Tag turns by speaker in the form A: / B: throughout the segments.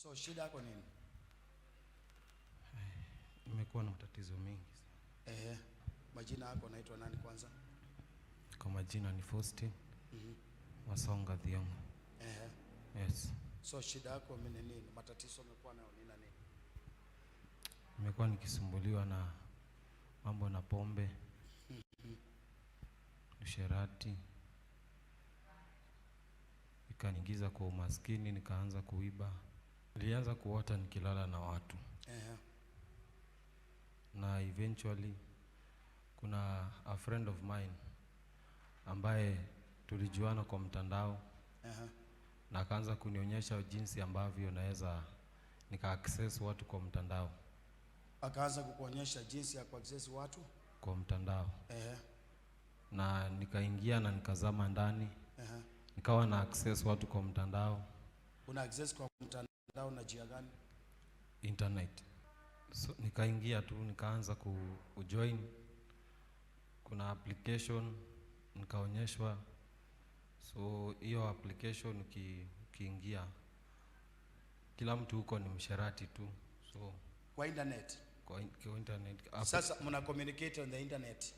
A: So shida yako nini?
B: Nimekuwa na matatizo mengi sana.
A: Ehe, majina yako naitwa nani kwanza?
B: Kwa majina ni Faustin Wasonga Thiong'o.
A: Ehe.
B: Yes.
A: So shida yako ni nini? Matatizo umekuwa nayo nini na nini?
B: Nimekuwa nikisumbuliwa na mambo na pombe, usherati, ikaniingiza kwa umaskini, nikaanza kuiba. Nilianza kuota nikilala na watu. Na eventually kuna a friend of mine ambaye tulijuana kwa mtandao. Na akaanza kunionyesha jinsi ambavyo naweza nika access watu kwa mtandao.
A: Akaanza kukuonyesha jinsi ya kuaccess watu
B: kwa mtandao. Na nikaingia na nikazama ndani. Nikawa na access watu kwa mtandao.
A: Una access kwa mtandao na njia gani?
B: Internet. So nikaingia tu nikaanza kujoin. Kuna application nikaonyeshwa. So hiyo application ukiingia kila mtu huko ni msherati tu. So
A: kwa internet.
B: Kwa internet.
A: Sasa mna communicate on the internet.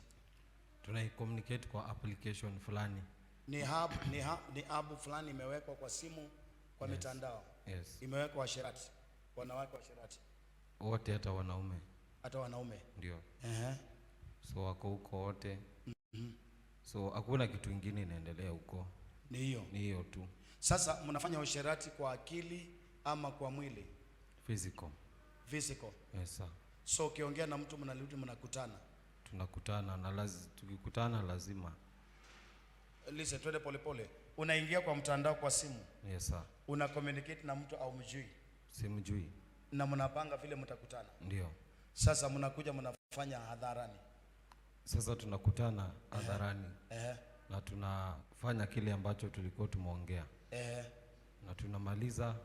B: Tuna communicate kwa application fulani.
A: Ni hub, ni hub, ni app fulani imewekwa kwa simu, kwa mitandao.
B: Yes.
A: Imewekwa washerati, wanawake washerati.
B: Wote, hata wanaume.
A: Hata wanaume.
B: Ndio. So wako huko wote. So hakuna kitu kingine inaendelea huko.
A: Ni hiyo.
B: Ni hiyo tu.
A: Sasa mnafanya usherati kwa akili ama kwa mwili?
B: Physical.
A: Physical.
B: Yes sir.
A: So ukiongea na mtu mnarudi mnakutana.
B: Tunakutana na tukikutana lazima.
A: Listen, twende polepole. Unaingia kwa mtandao kwa simu.
B: Yes sir.
A: Una communicate na mtu au mjui?
B: Simjui.
A: Na mnapanga vile mtakutana.
B: Ndio.
A: Sasa mnakuja mnafanya hadharani.
B: Sasa tunakutana hadharani. Na tunafanya kile ambacho tulikuwa tumeongea. Na tunamaliza,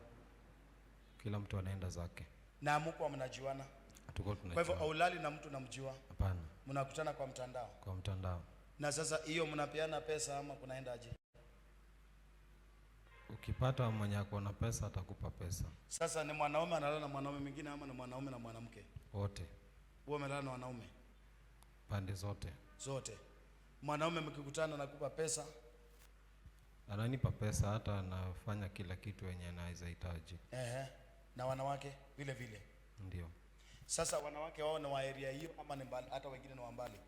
B: kila mtu anaenda zake.
A: Na mko mnajuana?
B: Tuko
A: Kwa hivyo
B: tunajuana.
A: haulali na mtu namjua?
B: Hapana.
A: Mnakutana kwa mtandao?
B: Kwa mtandao.
A: Na sasa hiyo mnapeana pesa ama kunaendaje?
B: Ukipata mwenye ako na pesa atakupa pesa.
A: Sasa ni mwanaume analala na mwanaume mwingine ama ni mwanaume na mwanamke?
B: Wote.
A: Wewe umelala na wanaume?
B: Pande zote.
A: Zote. Mwanaume mkikutana nakupa pesa?
B: Ananipa pesa, hata anafanya kila kitu yenye anaweza hitaji.
A: Na wanawake vile vile.
B: Ndio.
A: Sasa wanawake wao ni wa area hiyo ama ni mbali, hata wengine ni wa mbali?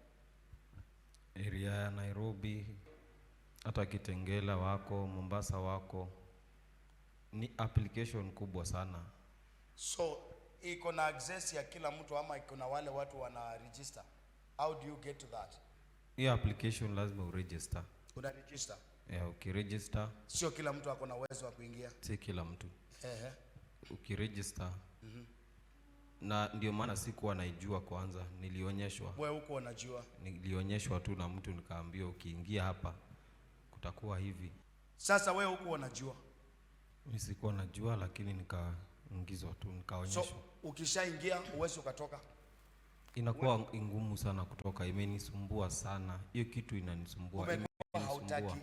B: Area ya Nairobi, hata Kitengela wako, Mombasa wako. Ni application kubwa sana.
A: So iko na access ya kila mtu ama iko na wale watu wana register? How do you get to that?
B: Hiyo application lazima uregister.
A: Una register?
B: Yeah, ukiregister.
A: Sio kila mtu ako na uwezo wa kuingia.
B: Si kila mtu. Ukiregister. Na ndio maana sikuwa naijua kwanza, nilionyeshwa.
A: Wewe huko unajua?
B: Nilionyeshwa tu na mtu nikaambiwa ukiingia hapa kutakuwa hivi.
A: Sasa wewe huko unajua?
B: Mimi sikuwa najua, lakini nikaingizwa tu, nikaonyeshwa.
A: So ukishaingia uwezi ukatoka?
B: Inakuwa ngumu sana kutoka, imenisumbua sana. Hiyo kitu inanisumbua,
A: Umekuwa
B: imenisumbua.
A: hautaki.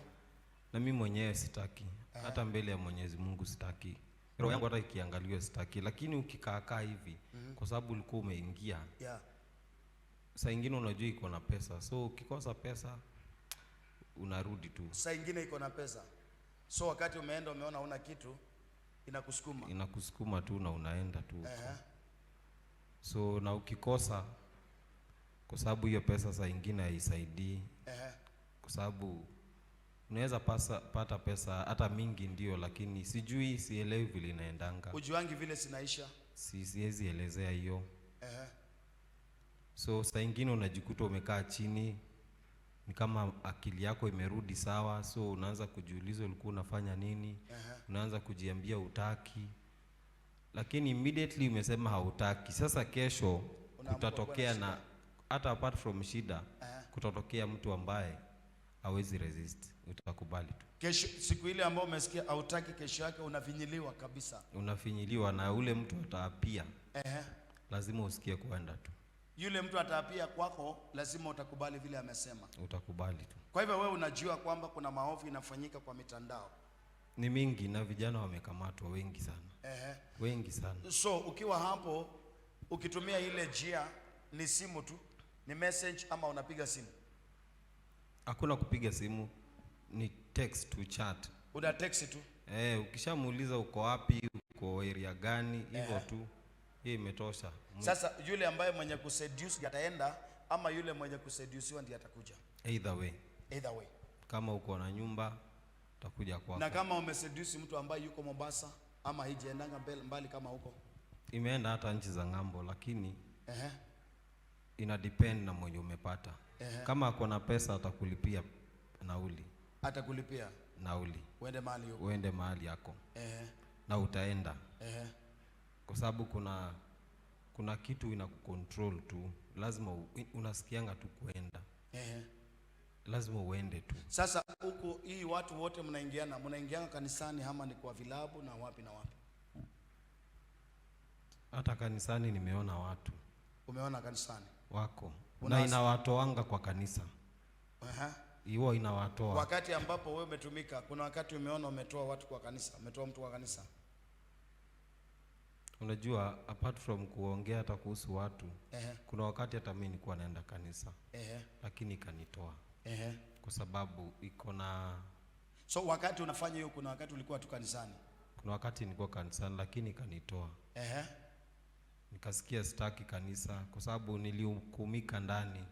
B: Na mimi mwenyewe sitaki. Hata mbele ya Mwenyezi Mungu sitaki. Roho yangu hata ikiangaliwa sitaki, lakini ukikaa kaa hivi kwa sababu ulikuwa umeingia. Saa ingine unajua iko na pesa. So ukikosa pesa unarudi tu.
A: Saa ingine iko na pesa. So wakati umeenda umeona huna kitu, inakusukuma.
B: Inakusukuma tu na unaenda tu huko. So na ukikosa, kwa sababu hiyo pesa saa ingine haisaidii. Kwa sababu unaweza pata pesa hata mingi ndio, lakini sijui, sielewi vile inaendanga.
A: Ujuangi vile zinaisha?
B: Siwezi elezea hiyo. So saa ingine unajikuta umekaa chini, ni kama akili yako imerudi sawa, so unaanza kujiuliza ulikuwa unafanya nini? Unaanza kujiambia hutaki. Lakini immediately umesema hautaki. Sasa kesho
A: Unaamua
B: kutatokea
A: kuwa na
B: na
A: shida.
B: hata apart from shida, kutatokea mtu ambaye hawezi resist, utakubali tu.
A: Kesho, siku ile ambayo umesikia hautaki, kesho yake unafinyiliwa kabisa.
B: Unafinyiliwa na ule mtu ataapia. Lazima usikie kuenda tu.
A: Yule mtu ataapia kwako, lazima utakubali vile amesema.
B: Utakubali tu.
A: Kwa hivyo wewe unajua kwamba kuna maovu inafanyika kwa mitandao.
B: Ni mingi na vijana wamekamatwa wengi sana. Wengi sana.
A: So ukiwa hapo ukitumia ile njia ni simu tu, ni message ama unapiga simu?
B: Hakuna kupiga simu, ni text to chat.
A: Una text tu.
B: Eh, ukishamuuliza uko wapi, uko area gani, hivyo tu. Hiyo imetosha.
A: Sasa yule ambaye mwenye kuseduce ndiye ataenda ama yule mwenye kusedusiwa ndiye atakuja?
B: Either way.
A: Either way.
B: Kama uko na nyumba utakuja kwako.
A: Na kama umeseduce mtu ambaye yuko Mombasa ama hijaendanga mbali kama huko?
B: Imeenda hata nchi za ng'ambo, lakini ina depend na mwenye umepata. Kama ako na pesa atakulipia nauli.
A: Atakulipia
B: nauli
A: uende mahali huko.
B: Uende mahali yako. Na utaenda. Kwa sababu kuna kitu inakucontrol tu. Lazima unasikianga tu kuenda. Lazima uende tu.
A: Sasa huku hii watu wote mnaingiana kanisani ama ni kwa vilabu na wapi na wapi?
B: Hata kanisani nimeona watu.
A: Umeona kanisani?
B: Wako. Na inawatoanga kwa kanisa. Hiyo inawatoa.
A: Wakati ambapo wewe umetumika, kuna wakati umeona umetoa watu kwa kanisa, umetoa mtu kwa kanisa.
B: Unajua, apart from kuongea hata kuhusu watu, kuna wakati hata mimi nilikuwa naenda kanisa. Lakini ikanitoa. Kwa sababu iko na
A: So wakati unafanya hiyo, kuna wakati ulikuwa tu kanisani?
B: Kuna wakati nilikuwa kanisani lakini ikanitoa. Nikasikia sitaki kanisa kwa sababu nilihukumika ndani.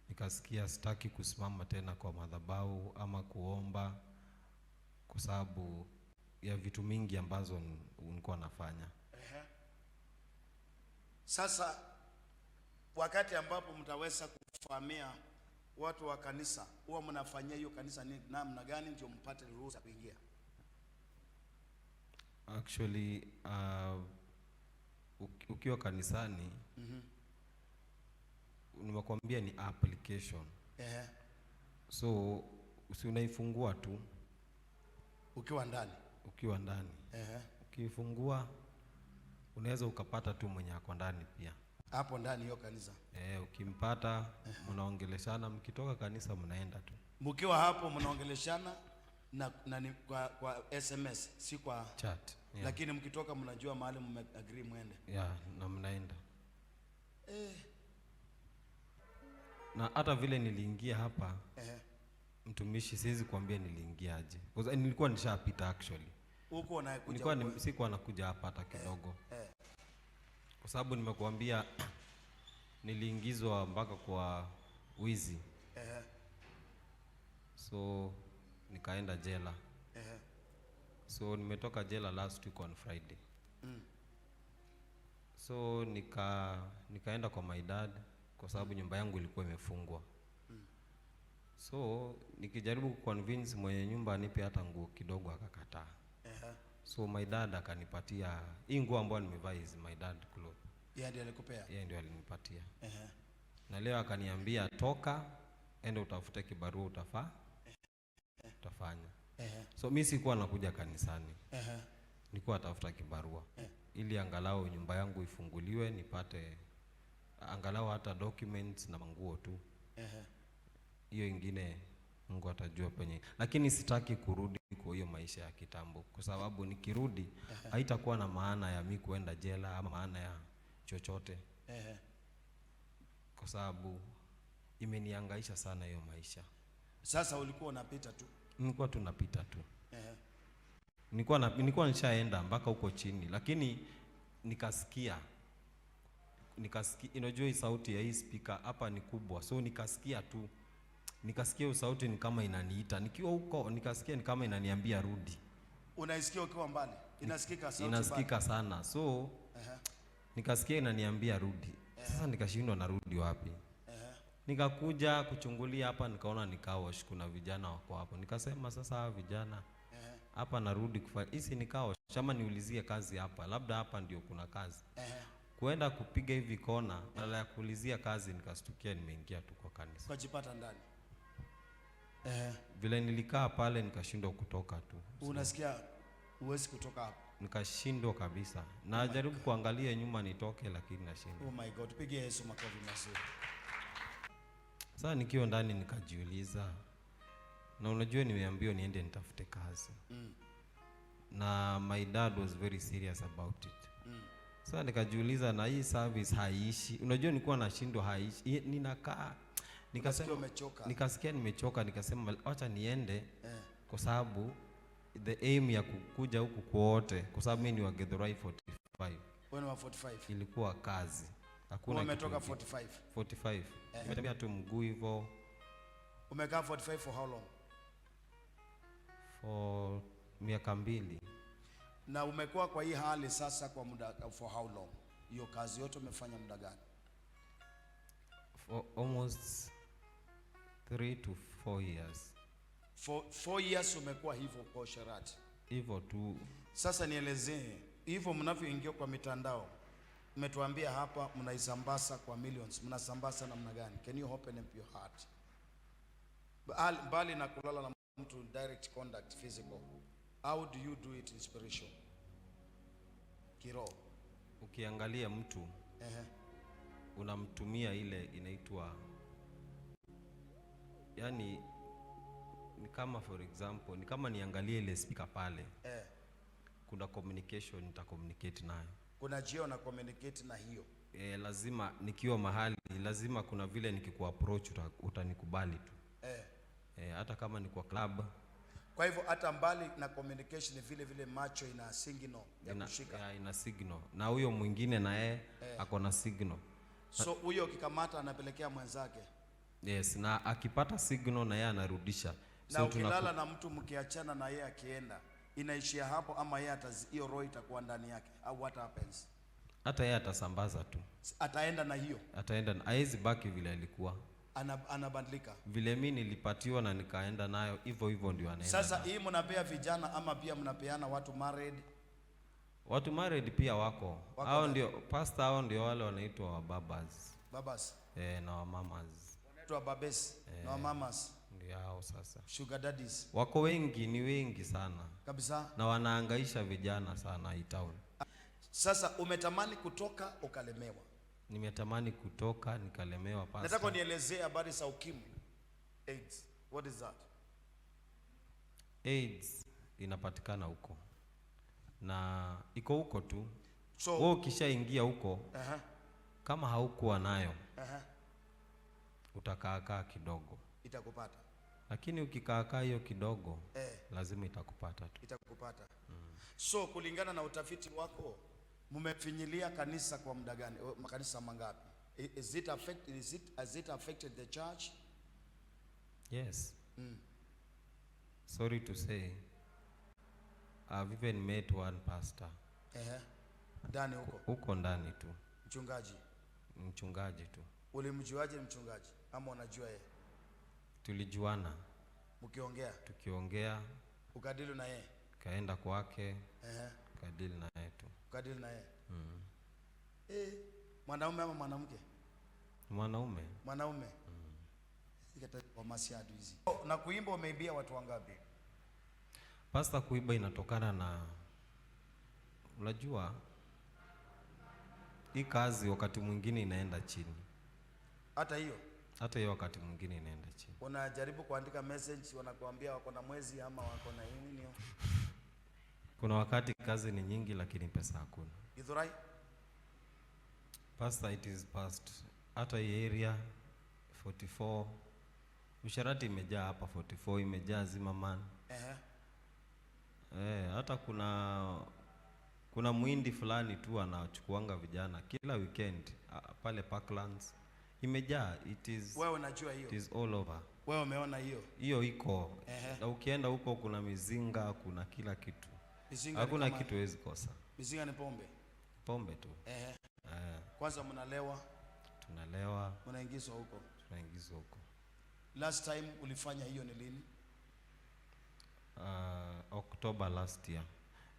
B: Nikasikia sitaki kusimama tena kwa madhabahu ama kuomba kwa sababu ya vitu mingi ambazo nilikuwa nafanya.
A: Sasa wakati ambapo mtaweza kufahamia watu wa kanisa, huwa mnafanyia hiyo kanisa ni namna gani ndio mpate ruhusa kuingia?
B: Actually, ukiwa kanisani, nimekuambia ni application. So si unaifungua tu
A: ukiwa ndani.
B: Ukiwa ndani. Ukifungua unaweza ukapata tu mwenye ako ndani pia.
A: Hapo ndani hiyo kanisa.
B: Ukimpata mnaongeleshana, mkitoka kanisa mnaenda tu.
A: Mkiwa hapo mnaongeleshana na ni kwa SMS, si kwa
B: chat. Yeah.
A: Lakini mkitoka mnajua mahali mmeagree muende.
B: Yeah, na mnaenda. Na hata vile niliingia hapa, mtumishi, siwezi kuambia niliingia aje. Kwa sababu nilikuwa nishapita actually.
A: Huko unakuja
B: Nilikuwa
A: huko.
B: sikuwa nakuja hapa hata kidogo. Kwa sababu nimekuambia niliingizwa mpaka kwa wizi. So nikaenda jela. So nimetoka jela last week on Friday. So nikaenda kwa my dad kwa sababu nyumba yangu ilikuwa imefungwa. So nikijaribu kuconvince mwenye nyumba anipe hata nguo kidogo akakataa. So my dad akanipatia hii nguo ambayo nimevaa is my dad clothes.
A: Yeye ndiye alikupea?
B: Yeye ndiye alinipatia. Na leo akaniambia toka ende utafute kibarua utafanya. So mimi sikuwa nakuja kanisani. Nilikuwa natafuta kibarua ili angalau nyumba yangu ifunguliwe nipate angalau hata documents na manguo tu. Hiyo ingine Mungu atajua penye. Lakini sitaki kurudi kwa hiyo maisha ya kitambo kwa sababu nikirudi haitakuwa na maana ya mimi kuenda jela ama maana ya chochote. Kwa sababu imenihangaisha sana hiyo maisha.
A: Sasa ulikuwa unapita tu?
B: Nilikuwa tunapita tu. Nilikuwa nishaenda mpaka huko chini lakini nikasikia, unajua hii sauti ya hii speaker hapa ni kubwa, so nikasikia tu, nikasikia hiyo sauti ni kama inaniita nikiwa huko, nikasikia ni kama inaniambia rudi.
A: Unaisikia ukiwa mbali? Inasikika sauti
B: Inasikika
A: mbali.
B: sana. So nikasikia inaniambia rudi. Sasa nikashindwa narudi wapi. Nikakuja kuchungulia hapa nikaona ni car wash, kuna vijana wako hapo. Nikasema sasa hawa vijana hapa narudi kufanya hisi ni car wash ama niulizie kazi hapa, labda hapa ndio kuna kazi. Kuenda kupiga hivi kona badala ya kuulizia kazi nikastukia nimeingia tu kwa kanisa.
A: Ukajipata ndani.
B: Vile nilikaa pale nikashindwa kutoka tu.
A: Unasikia huwezi kutoka hapo?
B: Nikashindwa kabisa. Najaribu kuangalia nyuma nitoke lakini nashindwa.
A: Oh my God, pigie Yesu makofi mazuri.
B: Sasa nikiwa ndani nikajiuliza, na unajua nimeambiwa niende nitafute kazi. Na my dad was very serious about it. Sasa nikajiuliza, na hii service haiishi. Unajua nilikuwa nashindwa, haiishi. Ninakaa nikasema
A: umechoka.
B: Nikasikia nimechoka, nikasema acha niende kwa sababu the aim ya kukuja huku kwote, kwa sababu mimi ni wa Githurai 45.
A: Wewe ni wa 45.
B: Ilikuwa kazi. Hakuna kitu
A: Umetoka
B: kingine.
A: 45.
B: 45. Nimetembea tu mguu hivyo.
A: Umekaa 45 for how long?
B: For miaka 2.
A: Na umekuwa kwa hii hali sasa kwa muda, for how long? Hiyo kazi yote umefanya muda gani?
B: For almost 3 to 4 years.
A: For 4 years umekuwa hivyo kwa usherati.
B: Hivyo tu.
A: Sasa nielezee, hivyo mnavyoingia kwa mitandao, mmetuambia hapa mnaisambaza kwa millions, mnasambaza namna gani? Can you open up your heart? Mbali na kulala na mtu direct contact physical, how do you do it in spiritual? Kiroho.
B: Ukiangalia mtu, unamtumia ile inaitwa, yani ni kama for example, ni kama niangalie ile speaker pale. Kuna communication nita communicate nayo.
A: Kuna njia una communicate na hiyo.
B: Lazima nikiwa mahali, lazima kuna vile nikikuapproach utanikubali tu. Hata kama ni kwa club.
A: Kwa hivyo hata mbali na communication vile vile macho ina signal ya kushika.
B: Ya, ina signal. Na huyo mwingine na yeye ako na signal.
A: So huyo ukikamata anapelekea mwenzake.
B: Yes, na akipata signal na yeye anarudisha.
A: Na
B: So
A: ukilala na mtu mkiachana na yeye akienda, inaishia hapo ama yeye hiyo roho itakuwa ndani yake au what happens?
B: Hata yeye atasambaza tu.
A: Ataenda na hiyo.
B: Ataenda, haezi baki vile alikuwa.
A: Anabadilika.
B: Vile mimi nilipatiwa na nikaenda nayo hivyo hivyo ndio anaenda.
A: Sasa hii mnapea vijana ama pia mnapeana watu married?
B: Watu married pia wako.
A: Wako
B: Hao
A: ndani.
B: ndio pastor, hao ndio wale wanaitwa wababas.
A: Babas.
B: Na wamamas.
A: Wanaitwa babes na wamamas.
B: Ndio hao sasa.
A: Sugar daddies.
B: Wako wengi, ni wengi sana.
A: Kabisa.
B: Na wanahangaisha vijana sana hii town.
A: Sasa umetamani kutoka ukalemewa.
B: Nimetamani kutoka nikalemewa pastor.
A: Nataka unielezee habari za ukimwi. AIDS. What is that?
B: AIDS inapatikana huko. Na iko huko tu.
A: So,
B: wewe ukishaingia huko, kama haukuwa nayo, utakaakaa kidogo.
A: Itakupata.
B: Lakini ukikaakaa hiyo kidogo, lazima itakupata tu.
A: Itakupata. So kulingana na utafiti wako, mmefinyilia kanisa kwa muda gani? Makanisa mangapi? Is it affect, is it, has it affected the church?
B: Yes. Sorry to say, I've even met one pastor.
A: Ndani huko.
B: Huko ndani tu.
A: Mchungaji.
B: Mchungaji tu.
A: Ulimjuaje mchungaji? Ama unajua yeye?
B: Tulijuana.
A: Mkiongea?
B: Tukiongea.
A: Ukadili na yeye?
B: Kaenda kwake. Kadili na yeye tu.
A: Ukadili na yeye? Mwanaume ama mwanamke?
B: Mwanaume.
A: Mwanaume. Kwa masiadu hizi. Na kuimba umeibia watu wangapi?
B: Pastor, kuiba inatokana na, unajua hii kazi wakati mwingine inaenda chini.
A: Hata hiyo?
B: Hata hiyo wakati mwingine inaenda chini.
A: Unajaribu kuandika message, wanakuambia wako na mwezi ama wako na nini hiyo?
B: Kuna wakati kazi ni nyingi lakini pesa hakuna.
A: Githurai?
B: Pastor, it is past. Hata hii area 44 usharati imejaa hapa, 44 imejaa Zimmerman. Hata kuna muhindi fulani tu anachukuanga vijana kila weekend pale Parklands. Imejaa, it is,
A: Wewe unajua hiyo?
B: It is all over.
A: Wewe umeona hiyo?
B: Hiyo iko. Na ukienda huko kuna mizinga, kuna kila kitu.
A: Mizinga ni
B: Hakuna
A: kama
B: kitu huwezi kosa.
A: Mizinga ni pombe.
B: Pombe tu.
A: Kwanza mnalewa.
B: Tunalewa.
A: Mnaingizwa huko.
B: Tunaingizwa huko.
A: Last time ulifanya hiyo ni lini?
B: October last year.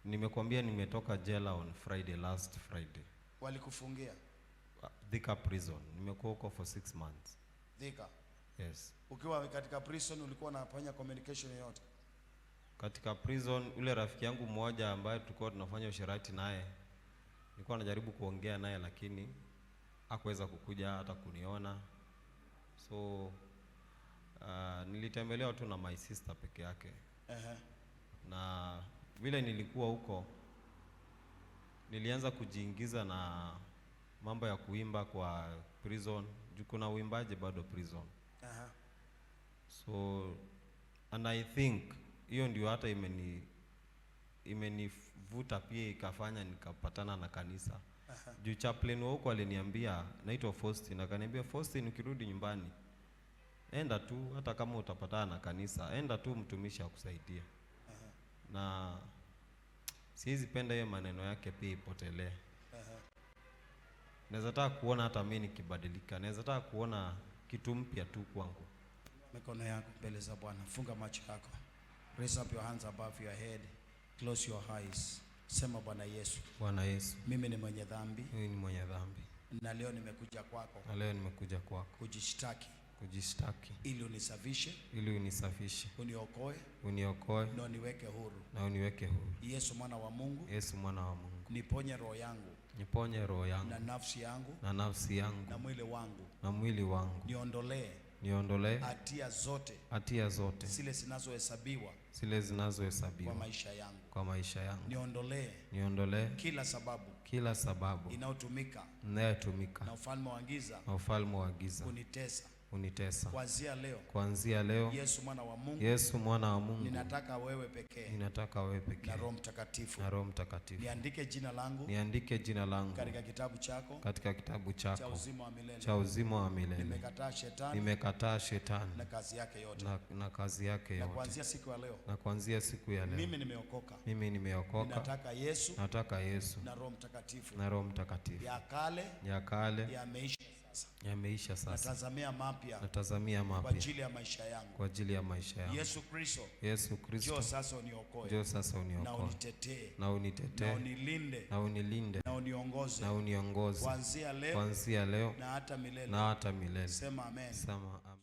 B: Nimekuambia nimetoka jela on Friday, last Friday.
A: Walikufungia?
B: Thika prison. Nimekuwa huko for 6 months.
A: Thika?
B: Yes.
A: Ukiwa katika prison ulikuwa unafanya communication yoyote?
B: Katika prison ule rafiki yangu mmoja ambaye tulikuwa tunafanya usherati naye, nilikuwa najaribu kuongea naye lakini hakuweza kukuja hata kuniona. So nilitembelewa tu na my sister peke yake. Na Vile nilikuwa huko, nilianza kujiingiza na mambo ya kuimba kwa prison. Juu kuna uimbaji bado prison. So and I think hiyo ndio hata imenivuta pia ikafanya nikapatana na kanisa. Juu chaplain wa huko aliniambia, naitwa Faustin, akaniambia, "Faustin, ukirudi nyumbani enda tu, hata kama utapatana na kanisa, enda tu mtumishi akusaidia." Na siwezi penda hiyo maneno yake pia ipotelee. Naweza taka kuona hata mimi nikibadilika, naweza taka kuona kitu mpya tu kwangu.
A: Mikono yako mbele za Bwana, funga macho yako. Raise up your hands above your head. Close your eyes. Sema, "Bwana Yesu,
B: Bwana Yesu,
A: mimi ni mwenye dhambi
B: mimi ni mwenye dhambi
A: na leo nimekuja kwako
B: na leo nimekuja kwako
A: kujishtaki
B: kujishtaki
A: ili unisafishe,
B: ili unisafishe,
A: uniokoe
B: uniokoe
A: na uniweke huru.
B: Na uniweke huru.
A: Yesu mwana wa Mungu,
B: Yesu mwana wa Mungu,
A: niponye roho yangu
B: niponye roho yangu
A: na nafsi yangu
B: na nafsi yangu
A: na mwili wangu,
B: na mwili wangu,
A: niondolee
B: niondolee
A: hatia zote
B: hatia zote
A: zile zinazohesabiwa
B: zile
A: kwa
B: zinazohesabiwa
A: maisha yangu,
B: kwa maisha yangu,
A: niondolee
B: niondolee
A: kila sababu
B: kila sababu
A: inayotumika
B: inayotumika
A: na ufalme wa giza
B: na ufalme wa giza
A: kunitesa.
B: Kunitesa.
A: Kuanzia leo,
B: Kuanzia leo,
A: Yesu mwana wa Mungu,
B: Yesu mwana wa Mungu,
A: ninataka wewe pekee
B: ninataka wewe pekee
A: na Roho Mtakatifu.
B: Na Roho Mtakatifu.
A: Niandike jina langu
B: Niandike jina langu
A: katika kitabu chako
B: katika kitabu
A: cha
B: chako
A: uzima wa milele.
B: cha uzima wa milele.
A: Nimekataa shetani
B: Nimekataa shetani
A: na kazi yake yote,
B: na kazi yake
A: na
B: yote,
A: kuanzia siku ya leo
B: na kuanzia siku ya leo
A: mimi nimeokoka.
B: Mimi nimeokoka.
A: Ninataka Yesu
B: Nataka Yesu
A: na Roho Mtakatifu.
B: Na Roho Mtakatifu.
A: Ya kale
B: Ya kale
A: yameisha sasa,
B: yameisha sasa,
A: natazamia mapya
B: natazamia
A: kwa
B: mapya
A: ajili ya maisha yangu.
B: Kwa ajili ya maisha yangu.
A: Yesu Kristo,
B: Yesu
A: njoo
B: Kristo,
A: sasa uniokoe
B: njoo sasa
A: na
B: uniokoe
A: unitetee
B: na
A: na
B: unitetee
A: unilinde
B: na unilinde
A: na uniongoze
B: na uniongoze
A: kuanzia leo
B: kuanzia leo
A: na hata milele.
B: na hata milele.
A: Sema amen.
B: Sema amen.